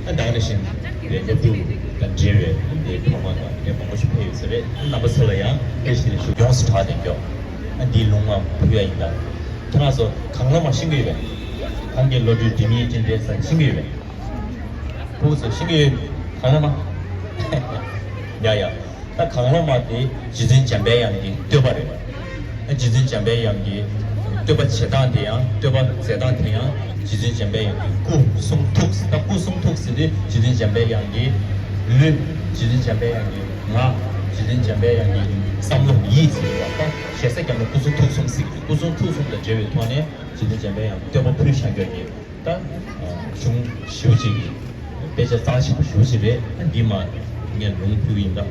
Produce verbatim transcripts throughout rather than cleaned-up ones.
ཨ་ད་ག་ནང་བཞིན་དེ་སློབ་ཕྲུག་དང་འབྲེལ་བའི་དེ་ཐོག་མ་དང་དེ་མང་པོ་ཞིག་ཕེབས་ཡོད་ས་རེད། རྣམ་པ་ཚོ་ལ་ཡང་ཕེབས་ཤིག་ཞུ། ཡོངས་སུ་གྲགས་ནས་མགྱོགས། ཨ་འདིའི་ལུང་མ་ཕུལ་ཡ་ཡིན་ད། ཁྱེད་རང་ཚོ་གངས་ལྷ་མ་ཤེས་ཀྱི་ཡོད་པས། གངས་ཀྱི་བློ་གྲོས་དྲི་མེད་སྤྲིན་བྲལ་ས་ཤེས་ཀྱི་ཡོད་པས། ཕྲུ་གུ་ཚོ་ཤེས་ཀྱི་ཡོད། གངས་ལྷ་མ། ཡ་ཡ། ད་གངས་ལྷ་མ་དེ་རྗེ་བཙུན་འཇམ་པའི་དབྱངས་ཀྱི་བསྟོད་པ་རེད། ཨ་རྗེ་བཙུན་འཇམ་པའི་དབྱངས་ཀྱི་བསྟོད་པ་བྱེད་སྟངས་དེ་ཡང་བསྟོད་པ་མཛད་སྟངས་དེ་ཡང་རྗེ་བཙུན་འཇམ་པའི་དབྱངས་ཀྱི་སྐུ་གསུང་ཐུགས། ད་སྐུ་གསུང་ཐུགས་ཟེར་དུས་རྗེ་བཙུན་འཇམ་པའི་དབྱངས་ཀྱི་ལུས། རྗེ་བཙུན་འཇམ་པའི་དབྱངས་ཀྱི་ངག། རྗེ་བཙུན་འཇམ་པའི་དབྱངས་ཀྱི་བསམ་བློ་ཡིད་ཟེར་བ། ད་ཞེ་ས་བརྒྱབ་ན་སྐུ་གསུང་ཐུགས་གསུམ་ཟེར་གྱི་འདུག་སྐུ་གསུང་ཐུགས་གསུམ་དང་འབྲེལ་བའི་ཐོག་ནས་རྗེ་བཙུན་འཇམ་པའི་དབྱངས་ཀྱི་བསྟོད་པ་ཕུལ་བཞག་རྒྱུ་ཡིན། ད་གཞུང་ཞེ་པོ་ཅིག་གི་དཔེ་ཆ་རྩ་ཆེན་པོ་ཞེ་པོ་ཅིག་རེད། འདི་མ་ངས་ལུང་ཕུལ་གྱི་ཡིན་ད།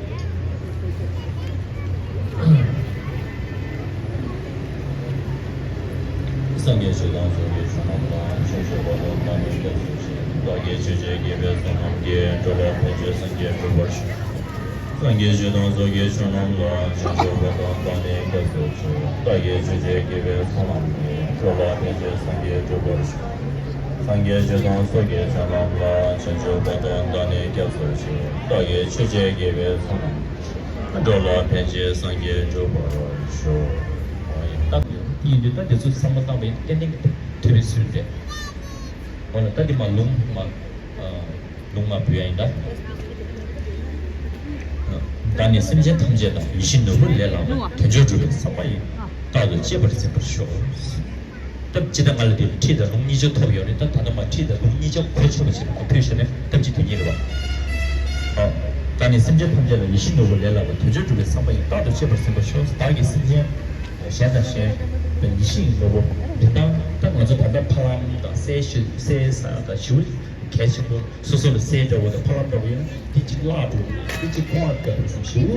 སངས་རྒྱས་ཆོས་དང་ཚོགས་ཀྱི་མཆོག་རྣམས་ལ། ཕྱོགས་བཅུ་པ་དང་བདག་ནི་སྐྱབས་སུ་མཆི། བདག་གིས་ཆོས་འཆད་བགྱིས་པའི་ཚོགས་རྣམས་ཀྱིས། འགྲོ་ལ་ཕན་ཕྱིར་སངས་རྒྱས་འགྲུབ་པར་ཤོག་སངས་རྒྱས་ཆོས་དང་ཚོགས་ཀྱི་མཆོག་རྣམས་ལ། ཕྱོགས་བཅུ་པ་དང་བདག་ནི་སྐྱབས་སུ་མཆི། བདག་གིས་ཆོས་འཆད་བགྱིས་པའི་ཚོགས་རྣམས་ཀྱིས། འགྲོ་ལ་ཕན་ཕྱིར་སངས་རྒྱས་འགྲུབ་པར་ཤོག་སངས་རྒྱས་ཆོས་དང་ཚོགས་ཀྱི་མཆོག་རྣམས་ལ། ཕྱོགས་བཅུ་པ་དང་བདག་ནི་སྐྱབས་སུ་མཆི། བདག་གིས་ཆོས་འཆད་བགྱིས་པའི་ཚོགས་རྣམས་ཀྱིས། འགྲོ་ལ་ཕན་ཕྱིར་སངས་རྒྱས་འགྲུབ་པར་ཤོག་ཡིན་དུས་ད་དེ་ཚོ་བསམ་བློ་བཏང་བའི་ཏན་ཏན་གྱི་ཐོས་པའི་ཚུལ་རེད། འོ་ན་ད་འདི་མ་ལུང་མ། ལུང་མ་བུ་ཡ་ཡིན་ད། བདག་ནི་སེམས་ཅན་ཐམས་ཅད་ལ། ཡིད་བཞིན་ནོར་བུ་ལས་ལྷག་པའི། དལ་འབྱོར་སྒྲུབ་པའི་ཟག་པ་ཡིས། རྟག་ཏུ་གཅེས་པར་འཛིན་པར་ཤོག་སྟབས་ཇི་ལྟར་ང་ལ་དེ་ཁྲིད་དང་ལུང་གཉིས་ཆ་ཐོབ་ཡོད་རེད། ད་ད་ལྟ་མ་ཁྲིད་དང་ལུང་གཉིས་ཆ་གོ་ཆོད་པ་ཞིག་ལ་ཕུལ་ཤེས་ནས་སྟབས་ཇི་དོན་གཉིས་རེད་བ། བདག་ནི་སེམས་ཅན་ཐམས་ཅད་ལ། ཡིད་བཞིན་ནོར་བུ་ལས་ལྷག་པའི། དལ་འབྱོར་སྒྲུབ་པའི་ཟག་པ་ཡིས། རྟག་ཏུ་གཅེས་པར་འཛིན་པར་ཤོག་བདག་གིས་སེམས་ཅན་གཞན་དང་གཞན་པའི་ཡིད་བཞིན་ནོར་བུ་འདི་དང་། ད་ང་ཚོ་ད་ལྟ་ཕ་ལམ་དང་གསེར་ཞུ་གསེར་ཟ་དང་ཞུ་གལ་ཆེན་པོ། སོ་སོ་ལ་གསེར་འདྲ་བོ་དང་ཕ་ལམ་འདྲ་བོ་ཡོད་ན་དེ་གཅིག་བརླག་འགྲོ་གི་རེད། དེ་གཅིག་ཁོང་ལ་བརྒྱབ་པ་བསམ་ཞེ་པོ་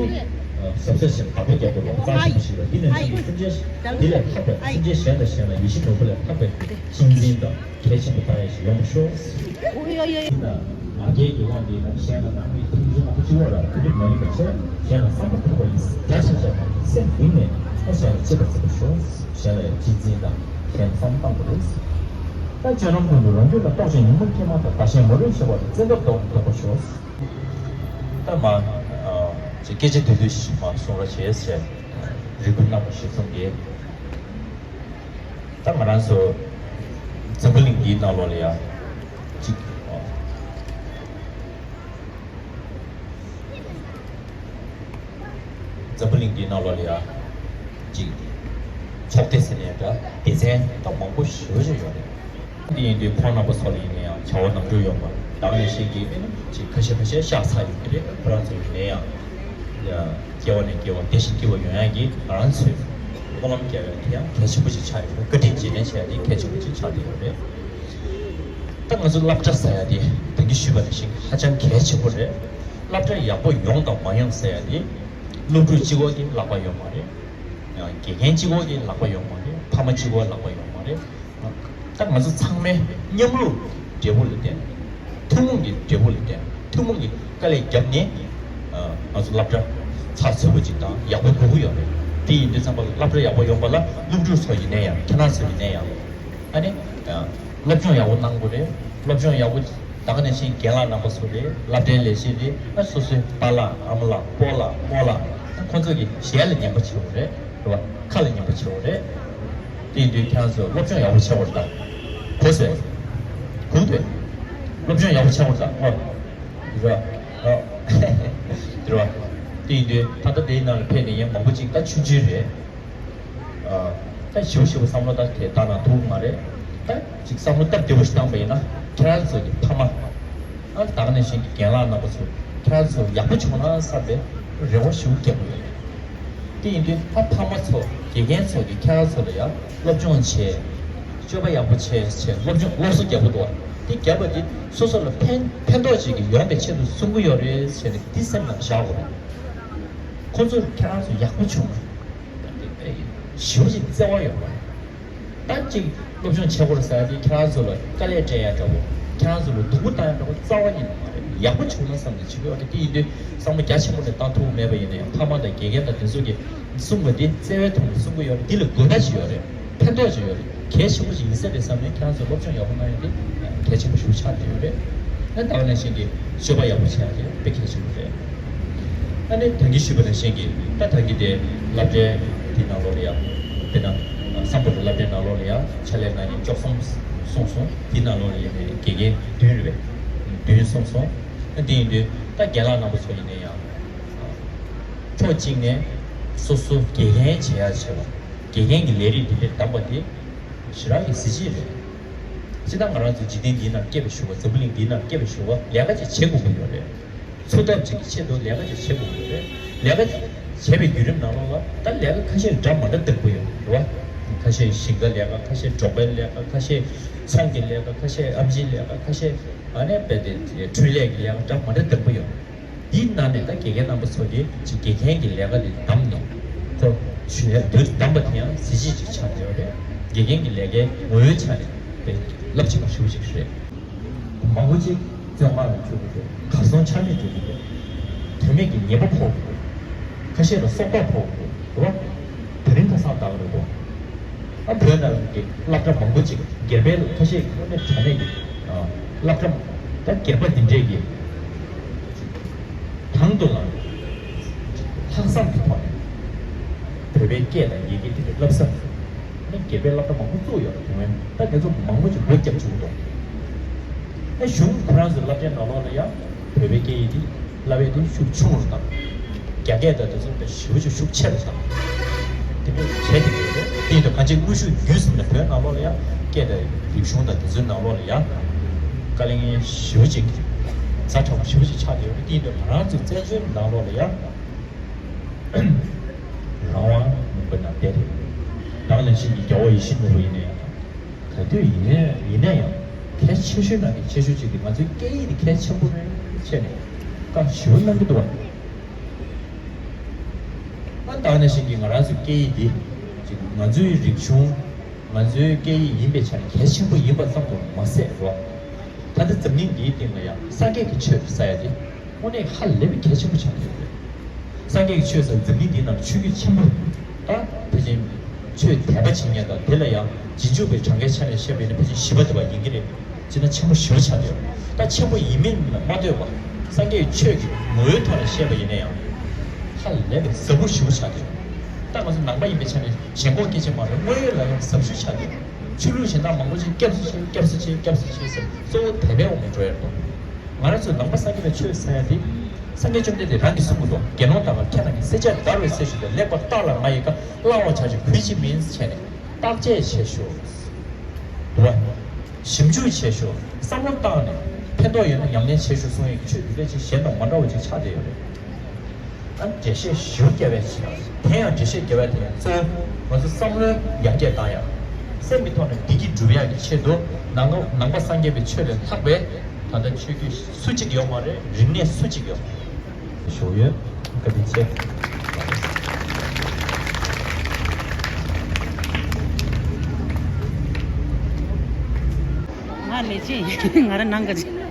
གཟབ་གཟབ་བྱས་ནས་བདག་པོ་རྒྱག་དགོས་པ་རྩ་ཆེན་པོ་ཞིག་རེད། དེ་ནང་བཞིན་གྱི་སེམས་ཅན་དེ་ལས་ལྷག་པའི་སེམས་ཅན་གཞན་དང་གཞན་ལ་ཡིད་བཞིན་ནོར་བུ་ལས་ལྷག་པའི་གཅེས་འཛིན་དང་གལ་ཆེན་པོ་ལྟ་ཡ་ཞིག་ཡོང་བར་ཤོག་ཡིན་ན་ང་རྒྱལ་གྱི་དབང་གིས་ན་གཞན་ལ་ནང་མི་མཐུན་སྦྱོར་ཁོ་གཅིག་པོ་ལ་མཐུན་སྒྲིལ་མ་ཡིན་པ་བྱས། གཞན་ལ་བསམ་པ་མཐུན་པ་ཡིན་རྒྱ་ཆེ་བྱས་ནས་སེམས་གཏིང་ནས་ཨ་གཞན་ལ་གཅེས་པར་བརྩི་བར་ཤོག་གཞན་ལ་ཡང་གཅེས་འཛིན་དང་གཞན་བསམ་བཏང་དགོས་རེད། ད་བཅོམ་ལྡན་འདས་ཀྱིས་རང་རྒྱུད་ལ་རྟོག་ཅིང་ཉོན་མོངས་སྐྱེས་མ་ཐག་བདག་གཞན་མ་རུངས་བྱེད་པ་དང་། བཙན་ཐབས་དང་ལྡོག་པར་ཤོག་ད་མ་ཅིག་སྐད་ཆ་བསྡུས་བསྡུས་ཤིག་མ་གསུང་རོགས་བྱེད་ཟེར། རེ་སྐུལ་གནང་བ་ཞིག་གསུང་གི། ད་ང་རང་ཚོ་འཛམ་བུ་གླིང་འདིའི་ནང་ལོགས་ལ་ཡ་ཅིག་འཛམ་བུ་གླིང་འདིའི་ནང་ལོགས་ལ་ཡ་ཅིག་ཚོགས་སྡེ་ཟེར་ནས་འདྲ་སྡེ་ཚན་དང་མང་པོ་ཞེ་པོ་ཅིག་ཡོད་རེད། འདི་ཡིན་དུས་ཁོང་རྣམ་པ་ཚོ་ལ་ཡིན་ན་ཡང་བྱ་བ་ནམ་གྲུ་ཡོང་བ། ད་ག་ནང་བཞིན་གྱི་ཅིག་ཁ་ཤས་ཁ་ཤས་གཤེགས་ཚར་ཡོད་ཀྱི་རེད། ཁོ་རང་ཚོ་ཡིན་ན་ཡང་ཡ་སྐྱེ་བ་ནས་སྐྱེ་བ་བདེ་ཞིང་སྐྱིད་པ་ཡོང་ཡག་གི་ང་རང་ཚོའི་སྨོན་ལམ་རྒྱག་ཡག་དེ་ཡང་གལ་ཆེན་པོ་ཞིག་ཆགས་ཡོད་རེད། བཀའ་དྲིན་རྗེས་དྲན་བྱེད་ཡག་དེ་གལ་ཆེན་པོ་ཞིག་ཆགས་བསྡད་ཡོད་རེད། ད་ང་ཚོ་སློབ་གྲྭ་ཟེར་ཡག་དེ་ད་གིན་ཞུས་པ་ནང་བཞིན་ཧ་ཅང་གལ་ཆེན་པོ་རེད། སློབ་གྲྭ་ཡག་པོ་ཡོང་དང་མ་ཡོང་ཟེར་ཡག་དེ་སློབ་ཕྲུག་གཅིག་པོ་གི་ལག་པ་ཡོད་མ་རེད། ཡང་དགེ་རྒན་གཅིག་པོ་གི་ལག་པ་ཡོད་མ་རེད། ཕ་མ་གཅིག་པོ་ལག་པ་ཡོད་མ་རེད། ད་ང་ཚོ་ཚང་མའི་མཉམ་རུབ་འབྲས་བུ་ལ་བརྟེན། ཐུན་མོང་གི་འབྲས་བུ་ལ་བརྟེན། ཐུན་མོང་གི་དཀའ་ལས་བརྒྱབ་ནས་ང་ཚོ་སློབ་གྲྭ་ཚགས་ཚུད་པོ་ཅིག་དང་ཡག་པོ་དགོས་ཀྱི་ཡོད་རེད། དེ་ཡིན་དུས་ཙམ་པ་ལ་སློབ་གྲྭ་ཡག་པོ་ཡོང་བ་ལ་སློབ་ཕྲུག་ཚོ་ཡིན་ན་ཡང་ཁྱེད་རང་ཚོ་ཡིན་ན་ཡང་ཨ་ནི་སློབ་སྦྱོང་ཡག་པོ་གནང་དགོས་རེད། སློབ་སྦྱོང་ཡག་པོ་ད་ག་ནང་བཞིན་རྒན་ལགས་རྣམ་པ་ཚོ་རེད། སློབ་གྲྭའི་ལས་བྱེད་རེད། ཨ་སོ་སོའི་པཱ་ལགས་ཨ་མ་ལགས་སྤོ་ལགས་རྨོ་ལགས་ཁོང་ཚོ་གི་ཞལ་ལ་ཉན་པ་བྱེད་དགོས་རེད། རེད་བ། ཁ་ལ་ཉན་པ་བྱེད་དགོས་རེད། དེ་ཡིན་དུས་ཁྱེད་རང་ཚོ་སློབ་སྦྱོང་ཡག་པོ་བྱེད་དགོས་རེད་ད། གོ་སོང་། གོ་འདུག་སློབ་སྦྱོང་ཡག་པོ་བྱེད་དགོས་རེད་ད། ཨོ། རེད་བ། ཨོ། རེད་བ། དེ་ཡིན་དུས་ད་ལྟ་དེའི་ནང་ལ་ཕེབས་ནས་ཡང་མང་པོ་ཅིག་ད་ཆུང་ཆུང་རེད། ཨ། ད་ཞིབ་ཞིབ་བསམ་བློ་ད་དེ་བཏང་ན་ཐུབ་མ་རེད། ད་ཅིག་བསམ་བློ་སྟབས་བདེ་པོ་ཞིག་བཏང་པ་ཡིན་ན་ཁྱེད་རང་ཚོ་གི་ཕ་མ། ཨ་ད་ག་ནང་བཞིན་གྱི་རྒན་ལགས་རྣམ་པ་ཚོ་ཁྱེད་རང་ཚོ་ཡག་པོ་བྱུང་ན་བསམ་པའི་ རེ་བ་ཞེ་པོ་རྒྱག་གི་ཡོད་རེད། དེ་ཡིན་དུས་ད་ཕ་མ་ཚོ་དགེ་རྒན་ཚོ་གིས་ཁྱེད་རང་ཚོ་ལ་ཡང་སློབ་སྦྱོང་བྱས། སྤྱོད་པ་ཡག་པོ་བྱས་བྱས་སློབ་སྦྱོང་སློབ་གསོ་རྒྱག་གི་འདུག་དེ་བརྒྱབ་པ་དེ་སོ་སོ་ལ་ཕན་ཕན་ཐོགས་ཅིག་གི་ཡོང་པའི་ཆེད་དུ་གསུང་གི་ཡོད་རེད་ཟེར་ནས་དེ་སེམས་ནང་བཞག་དགོས་རེད། ཁོ་ཚོར་ཁྱེད་རང་ཚོ་ཡག་པོ་བྱུང་ན་ཞེ་པོ་ཅིག་བརྩེ་བ་ཡོད་པ་རེད། ད་ཅིག་སློབ་སྦྱོང་བྱེད་དགོས་རེད་ཟེར་ཡ་དེ་ཁྱེད་རང་ཚོ་ལ་དཀའ་ལས་སྤྲད་ཡ་འདྲ་བོ། ཁྱེད་རང་ཚོ་ལ་སྡུག་པོ་བཏང་ཡ་འདྲ་བོ་རྩ་བ་ཉིད་ནས་མ་རེད། ཡག་པོ་བྱུང་ན་བསམ་ནས་བྱེད་དགོས་རེད། དེ་ཡིན་དུས་བསམ་བློ་རྒྱ་ཆེན་པོ་ནས་བཏང་ཐུབ་མེད་པ་ཡིན་ན་ཡང་ཕ་མ་དང་དགེ་རྒན་དང་དེ་ཚོ་གིས་གསུངས་པ་འདི་བརྩེ་བའི་ཐོག་ནས་གསུང་གི་ཡོད་རེད། འདི་ལ་དགོས་པ་ཞིག་ཡོད་རེད། ཕན་ཐོགས་ཅིག་ཡོད་རེད། གལ་ཆེན་པོ་ཞིག་ཡིན་ས་རེད་བསམ་ནས་ཁྱེད་རང་ཚོ་སློབ་སྦྱོང་ཡག་པོ་གནང་ཡ་དེ་གལ་ཆེན་པོ་ཞིག་ཆགས་བསྡད་ཡོད་རེད། ཨ་ད་ག་ནང་བཞིན་གྱི་སྤྱོད་པ་ཡག་པོ་བྱེད་ཡ་དེ་དཔེ་གལ་ཆེན་པོ་རེད། ཨ་ནི་ད་གིན་ཞུས་པ་ནང་བཞིན་གྱི་ད་ད་གིན་དེ་སློབ་གྲྭའི་དེ་ནང་ལོགས་ལ་ཡ་དཔེར་ན་བསམ་ཕོ་བྲང་སློབ་གྲྭའི་ནང་ལོགས་ལ་ཡ་ཕྱག་ལས་གནང་མཁན་བཅུ་གསུམ་སོང་སོང་། དེ་ནང་ལོགས་ལ་ཡ་དགེ་རྒན་བདུན་རེད་པས། བདུན་སོང་སོང་། ཨ་དེ་ཡིན་དུས་ད་རྒན་ལགས་རྣམ་པ་ཚོ་ཡིན་ན་ཡང་ཕྱོགས་གཅིག་ནས་སོ་སོ་དགེ་རྒན་བྱེད་ཡ་བྱེད་པ། དགེ་རྒན་གྱི་ལས་རིགས་འདི་འདྲ་བདམས་པ་དེ་ཞེ་དྲག་གི་གཟི་བརྗིད་རེད། སྤྱིར་བཏང་ང་རང་ཚོ་འཇིག་རྟེན་འདིའི་ནང་སྐྱེས་པའི་ཞོར་བ། འཛམ་བུ་གླིང་འདིའི་ནང་སྐྱེས་པའི་ཞོར་བ་ལས་ཀ་ཅིག་བྱེད་དགོས་ཀྱི་ཡོད་རེད། འཚོ་ཐབས་ཅིག་གི་ཆེད་དུ་ལས་ཀ་ཅིག་བྱེད་དགོས་ཀྱི་ཡོད་རེད། ལས་ཀ་བྱེད་པའི་བརྒྱུད་རིམ་ནང་ལོགས་ལ་ད་ལས་ཀ་ཁ་ཤས་འདྲ་མ་འདྲ་འདེམས་དགོས་ཡོད་རེད་བ། ཁ་ཤས་ཞིང་ཁ་ལས་ཀ། ཁ་ཤས་འབྲོག་པའི་ལས་ཀ། ཁ་ཤས་ཚོང་གི་ལས་ཀ། ཁ་ཤས་ཨེམ་ཆིའི་ལས་ཀ། ཁ་ཤས་ཨ་ནི་རྦད་དེ་འཕྲུལ་ལས་ཀྱི་ལས་ཀ་འདྲ་མ་འདྲ་འདེམས་དགོས་ཡོད་རེད། འདིའི་ནང་ནས་ད་དགེ་རྒན་རྣམ་པ་ཚོ་གིས་ཅིག་དགེ་རྒན་གྱི་ལས་ཀ་འདི་བདམས་ནས་ཁོ་ཞུ་ཡ་འདིར་བདམས་པ་དེ་ཡང་གཟི་བརྗིད་ཅིག་ཆགས་བསྡད་ཡོད་རེད། དགེ་རྒན་གྱི་ལས་ཀའི་ངོ་བོའི་ཆ་ནས་དཔེ་རླབས་ཆེན་པོ་ཞེ་པོ་ཅིག་རེད། མང་པོ་ཅིག་བཙོན་ཁང་ལ་འཁྲུད་ཀྱི་འདུག་གར་སོང་ཆ་མེད་འགྲོ་གི་འདུག་དོན་མེད་ཀྱི་ཉེས་པ་ཕོག་གི་འདུག་ཁ་ཤས་ལ་སྲོག་ཐོག་ཕོག་གི་འདུག་རེད་བ། དེ་རིང་ཁ་སང་ལྟ་གི་རེད་དོ། ཨ་བོད་ནང་གི་སློབ་གྲྭ་མང་པོ་ཅིག་སྒེར་པའི་ཁ་ཤས་དངོས་གནས་དྲང་གནས་ཀྱི་ཨ་སློབ་གྲྭ་ད་སྒེར་པ་འདི་འདྲས་ཀྱི་དང་དུ་ལ་ལྷག་བསམ་གྱི་ཐོག་ནས་བོད་པའི་སྐད་དང་ཡི་གེ་འདི་འདྲ་བསླབ་ས་ནི་སྒེར་པའི་སློབ་གྲྭ་མང་པོ་བཙུགས་ཡོད་རེད། དེ་སྔོན་ད་དེ་ཚོ་མང་པོ་ཅིག་སྒོ་བརྒྱབ་བཅུག་འདུག་ཨ་གཞུང་ཁོ་རང་ཚོའི་སློབ་གྲྭའི་ནང་ལོགས་ལ་ཡང་། བོད་པའི་སྐད་ཡིག་འདི་བསླབ་ཡས་དེ་ཤུགས་ཆུང་རུ་བཏང་། རྒྱ་སྐད་དང་དེ་ཚོ་དཔེ་ཞེ་པོ་ཅིག་ཤུགས་ཆེ་རུ་བཏང་། དེ་འདྲ་བྱས་ཏེ་ཡོད་རེད། དེ་ཡིན་དུས་གང་ཅི་དངོས་ཤུགས་བརྒྱུད་གསུམ་ནས་བོད་ནང་ལོགས་ལ་ཡང་སྐད་དང་རིག་གཞུང་དང་དེ་ཚོའི་ནང་ལོགས་ལ་ཡང་དཀའ་ལས་ངན་ཞེ་པོ་ཅིག་ཛ་དྲག་པོ་ཞེ་པོ་ཅིག་ཆགས་ཏེ་ཡོད་རེད། དེ་ཡིན་དུས་ང་རང་ཚོའི་བཙན་བྱོལ་ནང་ལོགས་ལ་ཡང་རང་དབང་མུན་པ་ནང་བསྡད་རེད། ད་ག་ནང་བཞིན་གྱི་རྒྱལ་བ་ཡིད་བཞིན་ནོར་བུ་ཡིན་ན་ཡང་། ག་དུས་ཡིན་ནའི་ཡིན་ན་ཡང་གལ་ཆེ་ཤོས་ནང་གི་ཆེ་ཤོས་གཅིག་དེ་ང་ཚོའི་སྐད་ཡིག་དེ་གལ་ཆེན་པོ་རེད་བྱས་ནས་བཀའ་ཞེ་པོ་གནང་གི་འདུག་བ། ཨ་ད་ག་ནང་བཞིན་གྱི་ང་རང་ཚོའི་སྐད་ཡིག་འདི་ཅིག་ང་ཚོའི་རིག་གཞུང་ང་ཚོའི་སྐད་ཡིག་ཡིན་པའི་ཆ་ནས་གལ་ཆེན་པོ་ཡིན་པ་ཙམ་དུ་མ་ཟད་རོ། ད་ལྟ་འཛམ་གླིང་འདིའི་སྟེང་ལ་ཡང་སངས་རྒྱས་ཀྱི་ཆོས་ཟེར་ཡ་དེ། དངོས་གནས་ཧ་ལས་པའི་གལ་ཆེན་པོ་ཆགས་ཡོད་རེད། སངས་རྒྱས་ཀྱི་ཆོས་ཟེར་འཛམ་གླིང་འདིའི་ནང་ཆོས་བརྒྱུད་ཆེན་པོ་རེད། ད་ཕལ་ཆེར་ཆོས་དད་པ་བྱེད་མཁན་དང་དེ་ལ་ཡང་རྗེས་འཇུག་པའི་གྲངས་ཀའི་ཆ་ནས་བཤད་པ་ཡིན་ན་ཕལ་ཆེར་བཞི་པ་དེ་བ་ཡིན་གྱི་རེད། ཅེ་ན་ཆེན་པོ་ཞེ་པོ་ཆགས་ཡོད་རེད། ད་ཆེན་པོ་ཡིན་མིན་ལ་མ་ལྟོས་པར་སངས་རྒྱས་ཀྱི་ཆོས་ཀྱི་ངོ་བོའི་ཐོག་ནས་བཤད་པ་ཡིན་ན་ཡང་ཧ་ལས་པའི་ཟབ་པོ་ཞེ་པོ་ཆགས་ཡོད་རེད། ད་ང་ཚོ་ནང་པ་ཡིན་པའི་ཆ་ནས་ཞེན་ཁོག་སྐད་ཆ་མ་རེད། དངོས་ཡོད་ལ་ཡང་ཟབ་ཤོས་ཆགས་ཡོད་རེད། ཆོས་ལུགས་གཞན་དག་མང་པོ་ཅིག་སྐྱབས་སུ་མཆི། སྐྱབས་སུ་མཆི། སྐྱབས་སུ་མཆི་ཟེར་གཙོ་བོ་དད་པའི་འོག་ནས་འགྲོ་ཡ་རེད་དོ། ང་རང་ཚོའི་ནང་པ་སངས་རྒྱས་པའི་ཆོས་ཟེར་ཡ་དེ། སངས་རྒྱས་བཅོམ་ལྡན་འདས་རང་གིས་གསུངས་ཀྱི་འདུག་དགེ་སློང་དག་ཁྱེད་རང་གིས་སེར་སྐྱ་འདར་བའི་ཚེ་བཞིན་དུ། ལེགས་པར་བརྟགས་ལ་ང་ཡི་བཀའ། བླང་བར་བྱ་ཕྱིར་གུས་ཕྱིར་མིན། བྱས་ནས་བརྟག་དཔྱད་བྱེད་ཤོག་འདུག་བ། ཞིབ་འཇུག་བྱེད་ཤོག་བསམ་བློ་བཏང་ནས་ཕན་ཐོགས་ཡོད་ན་ཉམས་ལེན་བྱེད་ཤོག་གསུང་ཡས་ཀྱི་ཆོས་འདི་འདྲ་ཅིག་གཞན་དང་མ་འདྲ་བ་ཅིག་ཆགས་བསྡད་ཡོད་རེད། ཨ་འགྲེལ་བཤད་ཞིབ་རྒྱག་པའི་ཆེད་དེ་ཡང་འགྲེལ་བཤད་རྒྱག་པ་དེ་ཡང་གཙོ་བོ་ང་ཚོ་བསམ་བློའི་ཡར་རྒྱས་བཏང་ཡག་སེམས་ཀྱི་ཐོག་ནས་བདེ་སྐྱིད་སྒྲུབ་ཡག་གི་ཆེད་དུ་ནང་ནང་པ་སངས་རྒྱས་པའི་ཆོས་ལས་ལྷག་པའི་ད་ལྟ་ཆོས་བརྒྱུད་སུ་གཅིག་ཡོད་མ་རེད། རིག་གནས་སུ་གཅིག་ཡོད་མ་རེད། ཞུ་ཡོད། བཀའ་དྲིན་ཆེ། ང་ལས་ཅི་ང་ར་ནང་ག་ཅི།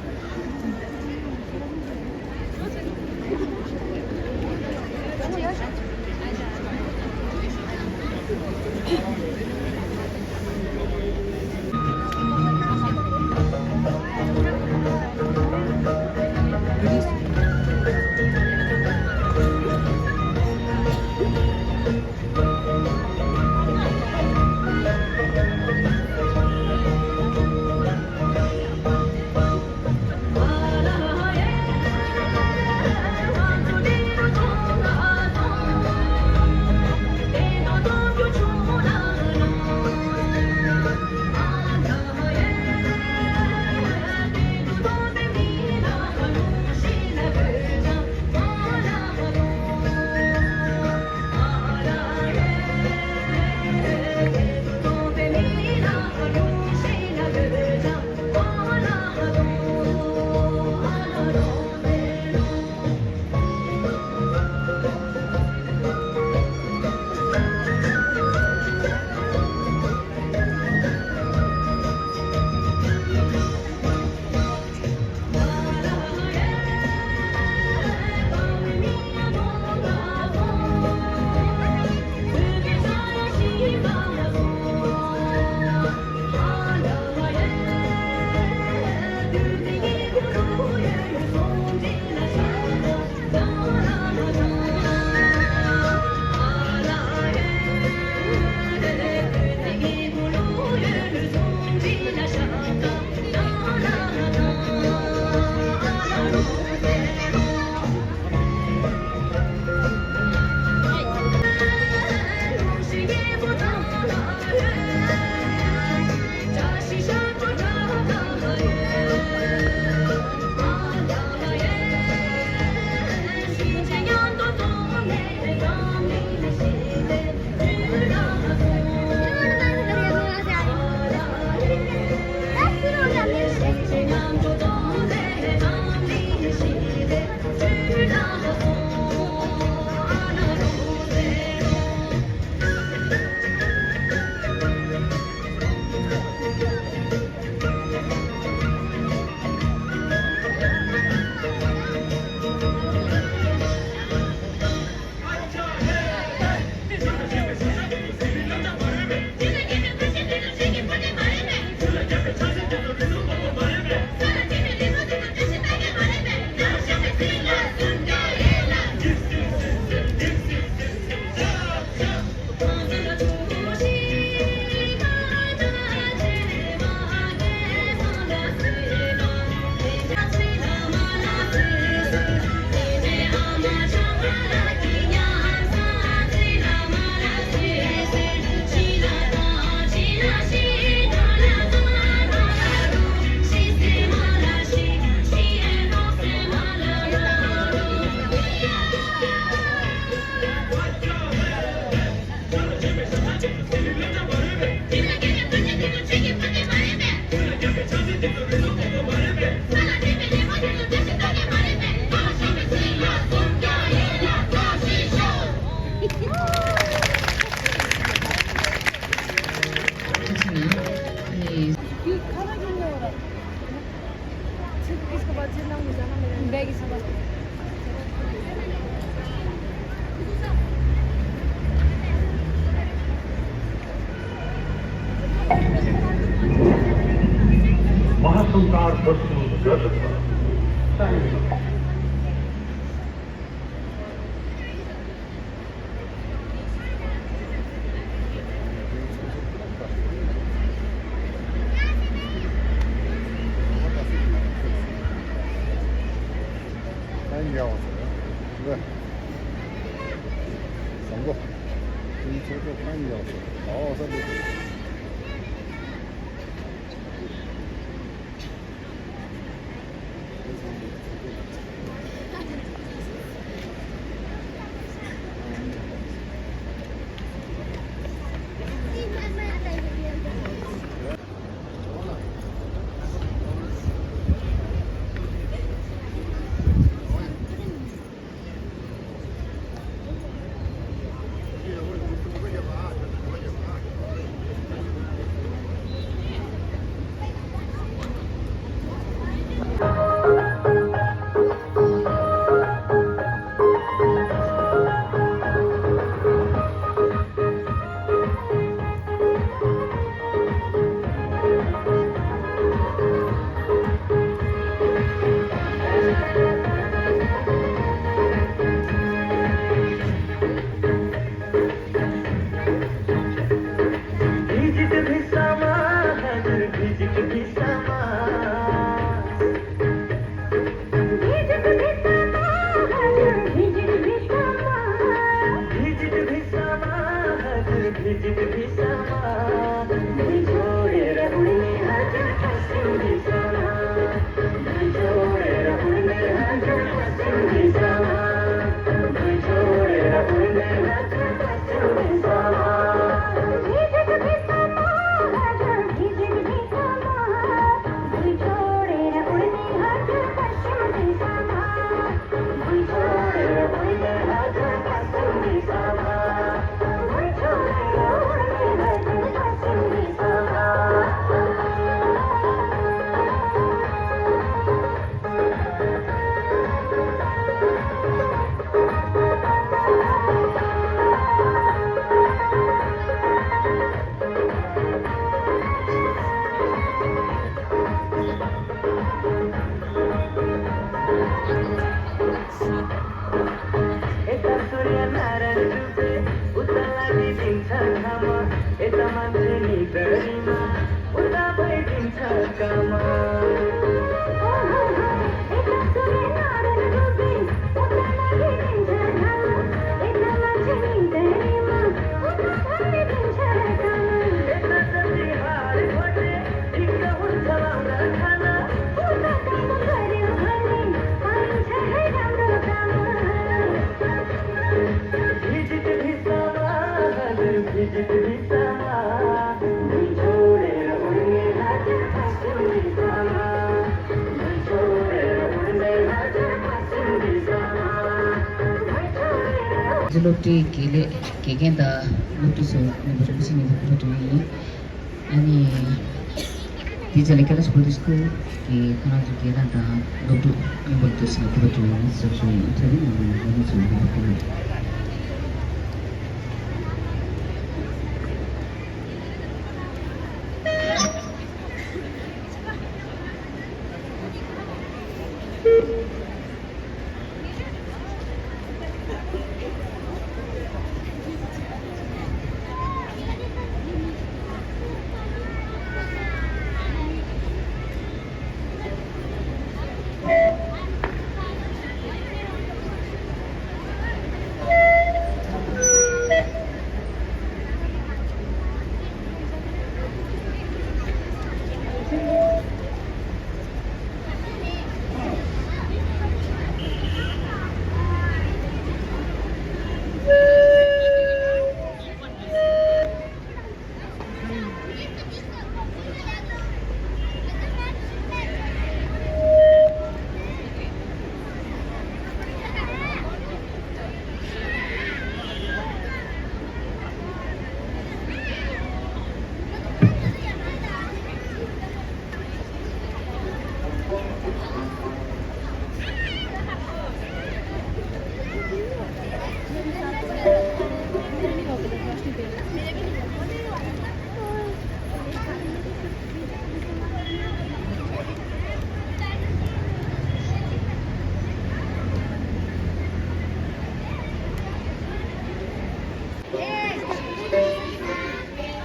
महासंसार वस्तु जगत का। སློབ་གྲྭའི་དགེ་ལས་དགེ་རྒན་དང་སློབ་ཕྲུག་ཚོ་རྣམ་པ་རིན་པོ་ཆེ་ཉིད་དུ་ཕུལ་དུ་ཡིན། ཨ་ནི། དེ་རྗེས་ལ་ཀ་ལ་ཤི་བོ་དི་སྐུལ་གྱི་ཁོ་རང་ཚོ་དགེ་རྒན་དང་སློབ་ཕྲུག་རྣམ་པ་འདུ་ཞིག་ལ་ཕུལ་དུ་ཡིན་ཟེར་ཞུ་ཡིན། ཐོན་མི་རྣམ་པ་ཚོ་ཡིན་པ་ཁོ་ན།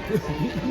ད་ལྟའི་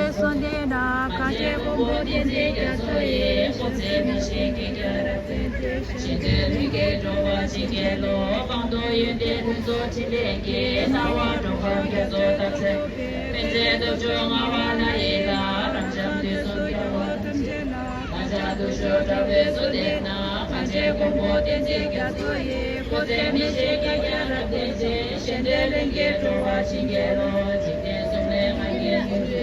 གསོལ་འདེབས་ནང་གང་བྱས་མགོན་པོ་བསྟན་འཛིན་རྒྱ་མཚོ་ཡི། གོ་འཛིན་མི་ཤེས་ཀྱི་རྒྱལ་རབས་བསྟན་བཅོས་ཤེས་འདོད་ལྷུན་གྱིས་གྲུབ་པ་ཇི་སྙེད་ལ། སྤངས་རྟོགས་ཡོན་ཏན་ཕུན་ཚོགས་ཕྲིན་ལས་ཀྱིས། སྣང་བ་འགྲོ་ཁམས་རྒྱ་མཚོ་ལྟར་མཛད་པའི། མི་མཛད་སྟོབས་བཅུ་མངའ་བ་ལྷ་ཡི་ལྷ། རབ་འབྱམས་དུས་གསུམ་རྒྱལ་བ་ཐམས་ཅད་ལ། བདག་ཅག་སྡུག་ཤོས་དྲག་པོས་གསོལ་འདེབས་ན། གང་བྱས་མགོན་པོ་བསྟན་འཛིན་རྒྱ་མཚོ་ཡི། གོ་འཛིན་མི་ཤེས་ཀྱི་རྒྱལ་རབས་བསྟན་བཅོས་ཤེས་འདོད་ལྷུན་གྱིས་གྲུབ་པ་ཇི་སྙེད་ལ། འཇིག་རྟེན་གསུམ་ལས་ང་རྒྱལ་གྱི་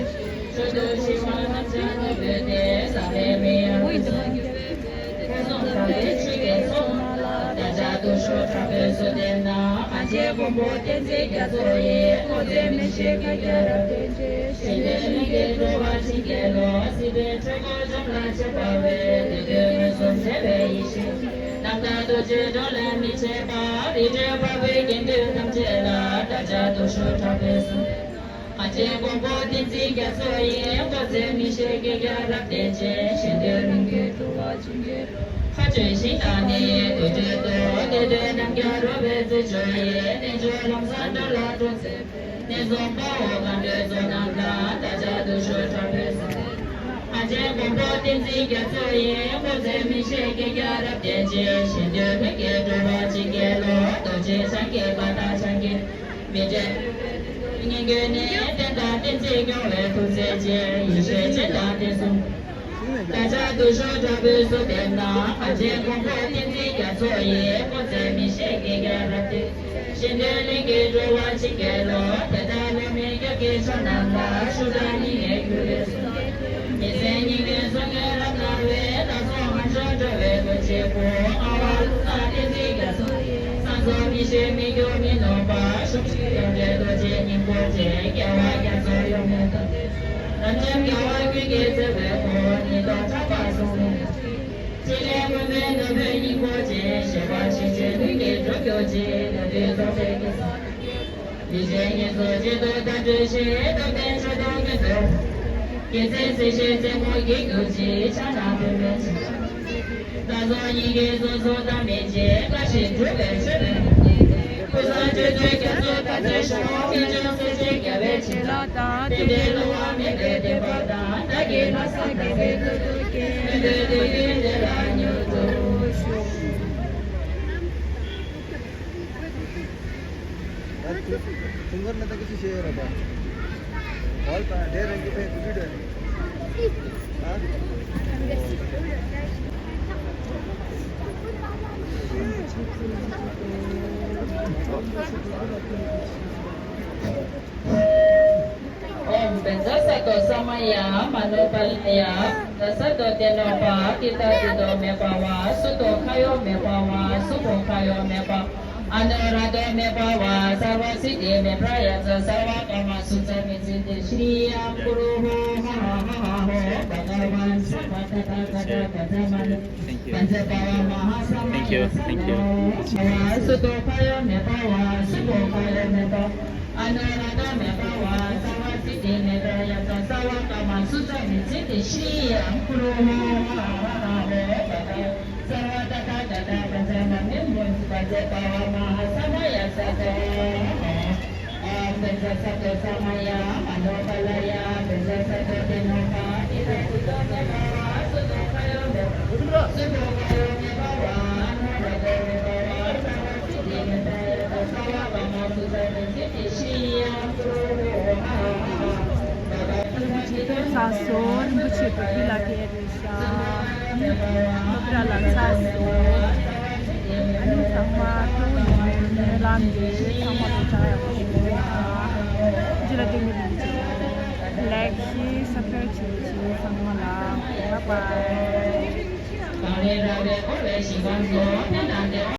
མཆོག་ཏུ་ཞི་བ་རབ་འབྱམས་ནོར་བུའི་གདན། ས་ལས་མི་ཡང་དུས་གསུམ་གྱུར་པའི་གདན། ཐོས་བསམ་དགའ་བའི་ཆོས་ཀྱི་ཚོགས་རྣམས་ལ། བདག་ཅག་སྡུག་ཤོས་དྲག་པོས་གསོལ་འདེབས་ན། གང་བྱས་མགོན་པོ་བསྟན་འཛིན་རྒྱ་མཚོ་ཡི། གོ་འཛིན་མི་ཤེས་ཀྱི་རྒྱལ་རབས་བསྟན་བཅོས་ཤེས་འདོད་ལྷུན་གྱིས་གྲུབ་པ་ཇི་སྙེད་ལ། སྲིད་པའི་འཁྲུལ་འཁོར་འཇོམས་ལ་བྱེད་པ་བས། ལུས་རྟེན་མངོན་སུམ་མཛད་པའི་ཡེ་ཤེས་རྣམ་དག་རྡོ་རྗེ་འགྲོ་ལས་མི་ཕྱེད་པ། རིགས་གྲོལ་འཕགས་པའི་དགེ་འདུན་ཐམས་ཅད་ལ། བདག་ཅག་སྡུག་ཤོས་དྲག་པོས་གསོལ་འདེབས་ན། གང་བྱས་མགོན་པོ་བསྟན་འཛིན་རྒྱ་མཚོ་ཡི། གོ་འཛིན་མི་ཤེས་ཀྱི་རྒྱལ་རབས་བསྟན་བཅོས་ཤེས་འདོད་ལྷུན་གྱིས་གྲུབ་པ་ཇི་སྙེད་ལ། མཁའ་སྤྱོད་ཞིང་དང་ནི་དུར་ཁྲོད་དུ། བདེ་དྲོད་རྣམ་རྒྱལ་རོལ་པའི་རྩེ་མཆོག་ཡི། རྣལ་འབྱོར་ལམ་བཟང་འགྲོ་ལ་སྤྲོ་མཛད་པའི། ནས་བཟུང་དཔའ་བོ་མཁའ་འགྲོའི་ཚོགས་རྣམས་ལ། བདག་ཅག་སྡུག་ཤོས་དྲག་པོས་གསོལ་འདེབས་ན། གང་བྱས་མགོན་པོ་བསྟན་འཛིན་རྒྱ་མཚོ་ཡི། གོ་འཛིན་མི་ཤེས་ཀྱི་རྒྱལ་རབས་བསྟན་བཅོས་ཤེས་འདོད་ལྷུན་གྱིས་གྲུབ་པ་ཇི་སྙེད་ལ། རྡོ་རྗེ་འཆང་གི་བཀའ་དང་འཆང་གི་མི་འབྲལ་སྙིང་པོའི་སྙིང་ཁུང་ནས། བསྟན་དང་བསྟན་འཛིན་སྐྱོང་བའི་ཐུགས་བརྩེ་ཆེ། ཡེ་ཤེས་སྤྱན་དང་དེ་གསུམ། བདག་ཅག་སྡུག་ཤོས་དྲག་པོས་གསོལ་འདེབས་ན། གང་བྱས་མགོན་པོ་བསྟན་འཛིན་རྒྱ་མཚོ་ཡི། གོ་འཛིན་མི་ཤེས་ཀྱི་རྒྱལ་རབས་བསྟན་བཅོས་ཤེས་འདོད་ལྷུན་གྱིས་གྲུབ་པ་ཇི་སྙེད་ལ། དེ་ལྟར་བློ་མི་འགྱུར་གྱི་མཆོག་རྣམས་ལ། ཞུ་དག་སྙིང་ནས་གུས་པས་གསོལ་འདེབས་ན། ཉིན་མཚན་སྙིགས་མའི་གཟུགས་བརྙན་རབ་སྣང་བའི། ལྷ་ཚོགས་ངན་འགྲོར་འགྲོ་བའི་སྐུ་གཅིག་པུ། ལྔ་པ་ལུགས་བཟང་བསྟན་འཛིན་རྒྱ་མཚོ་ཡི། བསམ་རྫོགས་མི་ཤེས་མི་འགྱུར་མི་ནུབ་པ། གཞོམ་གཞིག་ཡོངས་བྲལ་རྡོ་རྗེ་སྙིང་པོ་ཆེ། རྒྱལ་བ་རྒྱ་མཚོ་གཡོ་མེད་ཐུགས་རྗེ་ཆེ། རབ་འབྱམས་རྒྱལ་བ་ཀུན་གྱི་བརྩེ་བའི་འཁོར། ཉེན་རྟོག་ཕྲག་པ་སྲུང་བའི་ཕྲིན་ལས་མུན་མེད་ནོར་བུའི་སྙིང་པོ་ཆེ། ཞི་བ་ཞི་བྱེད་ལྷུན་གྱིས་གྲུབ་གྱུར་ཅིག། ལས་དུས་རྫོགས་པའི་དགེ་རྩ་ལས་བྱེད་ཉེར་བཞི་ཆེད་དུ་བརྡ་སྤྲོད་ཞིང་། སྟོབས་ལྡན་མཆོག་ཏུ་ཀུན་ཏུ། རྒྱལ་སྲས་སྲས་བཅས་རྩེ་མོ་བགྱིད་གྱུར་ཅིག། ཕྱག་ན་པདྨོ་ཆེ། ལྷ་ཚོགས་སྙིང་གའི་གཟུགས་སུ་བལྟ་མི་མཇལ། བཀའ་བཞིན་སྒྲུབ་པའི་ཆོས་སྟོན་ཀུན་བཟང་སྤྱོད་མཛད་རྒྱ་མཚོ་ལྟར་མཛེས་ཤོག། རྨད་བྱུང་སྲས་བཅས་རྒྱལ་བའི་བྱིན་རླབས་དང་། བསྟན་པའི་ཀླུ་དབང་མེད་པའི་བདེན་པ་དང་། བདག་གི་ལྷག་བསམ་དགའ་ཚལ་ཀུན་ཏུ་སྐྱེ། མི་འདོད་དུས་ཀྱི་བདེ་ལ་མྱུར་དུ་ཤོག། ད་དུ་དུང་དཀར་ན་ད་གི་ཅི་བྱེད་ཡོད་ར་བ། བལ་དང་འདྲེ་རང་གི་པའི་ཀུ་ཀུ་ཏོ་ནི། ཨ། ཨོཾ་བཛྲ་ས་ ཏོ་ས་མ་ཡ་མ་ནོ་པ་ལ་ཡ། ས་ཏོ་ཏེ་ནོ་པ་ཀི་ཏ་ཏི་ཏོ་མེ་པ་བ། སུ་ཏོ་ཁ་ཡོ་མེ་པ་བ། སུ་པོ་ཁ་ཡོ་མེ་པ། ཨ་ནོ་ར་ཏོ་མེ་པ་བ། སརྦ་སི་དྷི་མེ་པྲ་ཡ་ཙ། སརྦ་ཀ་མ་སུ་ཙ་མི་ཙི་ཏེ་ཤྲི་ཡང་ཀུ་རུ་ཧོ་ཧ་ཧ་ཧ་ཧ་ཧོ། བྷ་ག་ཝན་ས་བ་ཏ་ཐ་ག་ཏ་ག་ཏ་མ་ནི། Thank you. Thank you. Thank you. Thank you. སུ་ཏོ་ཁ་ཡོ་མེ་པ་བ། སུ་པོ་ཁ་ཡོ་མེ་པ། ཨ་ནོ་ར་ཏོ་མེ་པ་བ། སརྦ་སི་དྷི་མེ་པྲ་ཡ་ཙ། སརྦ་ཀ་མ་སུ་ཙ་མི་ཙི་ཏེ་ཤྲི་ཡང་ཀུ་རུ་ཧོ་ཧ་ཧ་ཧ་ཧོ། བྷ་ག་སརྦ་ཏ་ཐ་ག་ཏ་ག་ཏ་མ་ནི་མོ་ཙི་པ་ཙེ་པ་བ་མ་ཧ་ས་མ་ཡ་ས་ཏོ། ཨ་བེ་ཛ་ས་ཏོ་ས་མ་ཡ་མ་ནོ་པ་ལ་ཡ། བེ་ཛ་ས་ཏོ་ཏེ་ནོ་པ་ཏི་ཏ་ཏི་ཏོ་མེ་པ་བ། སུ་ཏོ་ཁ་ཡོ་མེ་པ། སུ་ཏོ་ཁ་ཡོ་མེ་པ་བ། ཨ་ནོ་ར་ཏོ་མེ་པ་བ། སརྦ་སི་དྷི་མེ་པྲ་ཡ་ཙ། སརྦ་ཀ་མ་སུ་ཙ་མི་ཙི་ཏེ་ཤྲི་ཡང་ཀུ་རུ་ཧོ་ཧ་ཧ་ཧ་ཧ། ལྷག་པར་དུ་མ་ཅི་ཏོ་ས་སོ་རིན་པོ་ཆེ་གི་ཕི་ལ་ཀེ་རེ། ཤ་སློབ་གྲྭ་ལ་ཚ་སོ། ཨ་ནི་ཚང་མ་ཐུགས་ཡོང་སྨོན་ལམ་ཡོད། ཚང་མ་ལ་བྱ་ཡག་པོ་ཞིག་ཡོད། ཇི་ལ་དེ་མི་དེ་ལེགས་ཤིག་སབ་སྐྲའིབ་བྱེད་ཀྱི་ཚང་མ་ལ་བྷའི་བྷའི།